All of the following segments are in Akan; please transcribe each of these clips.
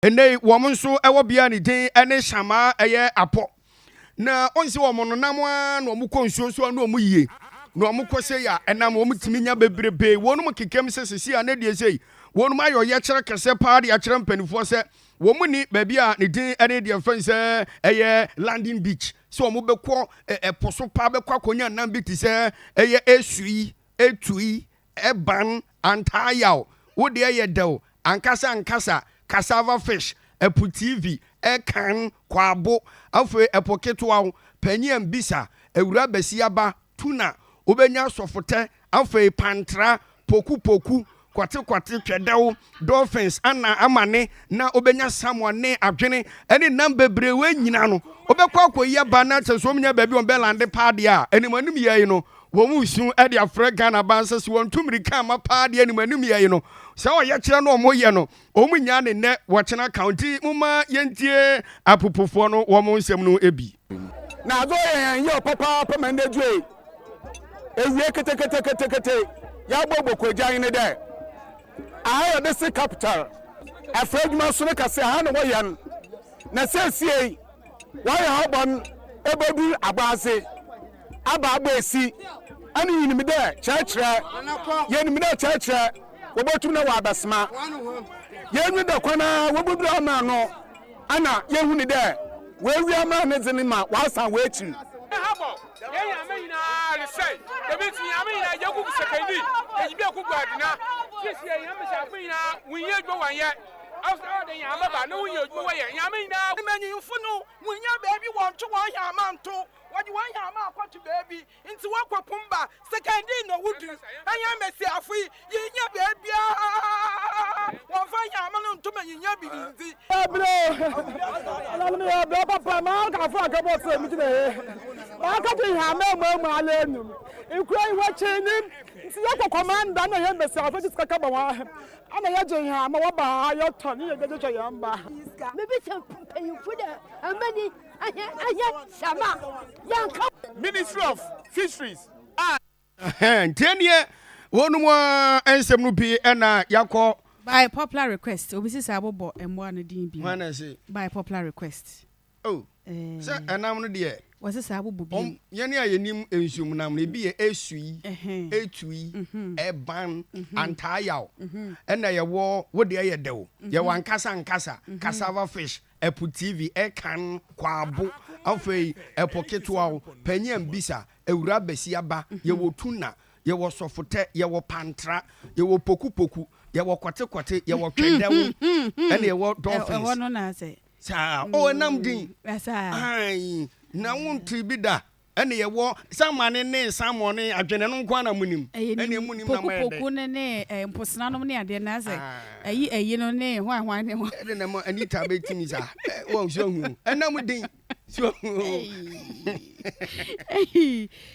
Ɛnnɛ yi, wɔn nso wɔ bea a ne din ne Shamaa ɛyɛ Apɔ. Na ɔnsi wɔn no nam ara na wɔn kɔ nsuo so a na wɔn yie. Na wɔn kɔ sei a ɛnam wɔn tumi nya bebrebe. Wɔn mu kekam sɛ sisi a ne deɛ sei wɔn mu ayɛ ɔyɛkyerɛ kɛseɛ paa de akyerɛ mpanimfoɔ sɛ wɔn ni baabi a ne din ne deɛ fɛn sɛ ɛyɛ landing beach sɛ wɔn bɛkɔ ɛpo so paa bɛkɔ akɔnya nam bi te sɛ ɛyɛ esui, etui, ɛban, antaayaw, wo deɛ yɛ dɛw, ankasa ankasa, cassava fish, ɛpo TV, ɛkan, kwabo, afei ɛpo ketewa, panyin ambisa, awura basiaba, tuna, wobɛnya sɔfotɛ, afei pantra, poku poku, kwate kwate, twɛdɛw, dolphins, ana amane, na wobɛnya salmon ne adwene, ɛne nam bebree wei nyina no, wobɛkɔ akɔyi aba na kyɛ sɛ wɔn baabi wɔn bɛlande paa deɛ a, anim anim yɛ yi no, wɔn resu de afrɛ Ghana ban sɛ sɛ wɔntu mmirika amma paa deɛ anim anim yɛ yi no, sɛ ɔyɛkyerɛ no wɔn yɛ no, wɔn nnya ne nnɛ wɔkyena ka nti momma yɛntie apopofoɔ no wɔn nsɛm no bi. Na adze ɔyɛ hɛn yaw papaapa ma ndɛ due ewie keteketekete yɛabɔ Bokuagyan nye dɛ, aha yɛ district capital, afra edwuma so no kɛse aha na wɔyɛ no, na sesei wɔayɛ ha bɔn ebodur Aboadze, aba Aboesi, ɛne yenyim dɛ kyerɛkyerɛ, yenyim dɛ kyerɛkyerɛ wobotum na wɔabɛsoma. Yenyi dɛ kwan ara wobodur ama no ana yehu no dɛ woewie amara ne dze no ma wɔasan w'ekyir. Habɔ, yɛn nyame nyinaa resɛe, dɛm ntsi nyame nyinaa yegugu sɛkɛndi, yɛdze bi ekogu adena, siesie hɛn mbasiafo nyinaa wonnyɛ edwuma wɔnnyɛ, ɔsɛ ɔwɔ dɛ nyame ba na wonya edwuma wɔyɛ, nyame nyinaa. Mbanyimfo no wonnya beebi wɔnto hɔn hɛmba nto, wɔdze hɔn hɛmba akɔto beebi, ntsi wɔkɔ Kumba, Sekandi na wodu. Hɛn mbasiafo yi, yennya beebiara wɔmfa hɛmba no nto ma yennya bi nndzi. Yɛbrɛ o, ɛnanom yɛbrɛ papa, maa kafo akɛbɔ sɛ mi gyina he, maa kagye hɛmba emu emu ala enum, nkura yi wɔkye nim, nti yɛkɔ kɔmanda na hɛn mbasiafo gye sika kɛbɔ hɔn, ana yɛgye hɛmba wɔba ha yɛtɔ ne yɛgye hwɛ hɛn mba. Mebisa mpanyimfo dɛ amani ahɛ ahɛ sama yɛnka. Ministry of Fisheries a. Nti ɛneɛ wɔnom a nsɛm no pii ɛna yakɔ. By popular request, obi si sɛ abobɔ mmoa no din bio. Hwan na ɛse? By popular request. Oh, sɛ ɛnam no deɛ. Wɔse sɛ abobɔ bio. Yɛne a yɛnim nsuom nam no, ebi yɛ esui, etui, ɛban, antaayaw, ɛna yɛwɔ wo deɛ yɛ dɛw, yɛwɔ ankasa ankasa, cassava fish, ɛpo TV, ɛkan, kwabo, afei ɛpo ketewa, panyin ambisa, awura basiaba, yɛwɔ tuna, yɛwɔ sɔfotɛ, yɛwɔ pantra, yɛwɔ poku poku, yɛwɔ kɔte kɔte, yɛwɔ twɛdɛw, ɛna yɛwɔ dolphins. Ɛhɔ no na sɛ. Saa, o ɛnam din. Ayi, na wonte bi da. Ɛna yɛwɔ samane ne samɔne adwene no nko ara na munim. Ɛna munim na mayɛ dɛ. Poku poku ne ne mposena ne adeɛ na sɛ ɛyi ɛyi no ne hwan hwan ne hwan. Ɛde na ma Anita bɛtumi saa. Wɔn so hu. Ɛnam din. So hu.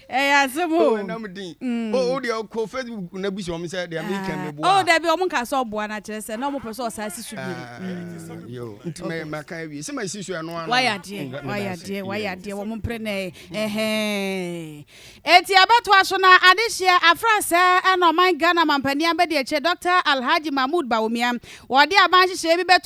Ɛyɛ asɛm o. Ɛnam din. O deɛ kɔ Facebook na bisa wɔn sɛ deɛ meka me boa. Oh dabi, ɔmo nka sɛ ɔboa na kyerɛ sɛ na ɔmo pɛ sɛ ɔsaa si so bi. Yo, nti mɛ maka awie sɛ ma si so ɛno ano. Wayɛ adeɛ, wayɛ adeɛ, wayɛ adeɛ, wɔn mpere na ɛhɛn. Eti abɛtoa so na adehyeɛ afra sɛ ɛna ɔman Ghana mampanin abɛdi akyire, Dr. Alhaji Mahmood Bawumia, wɔde aban hyehyɛ bi bɛto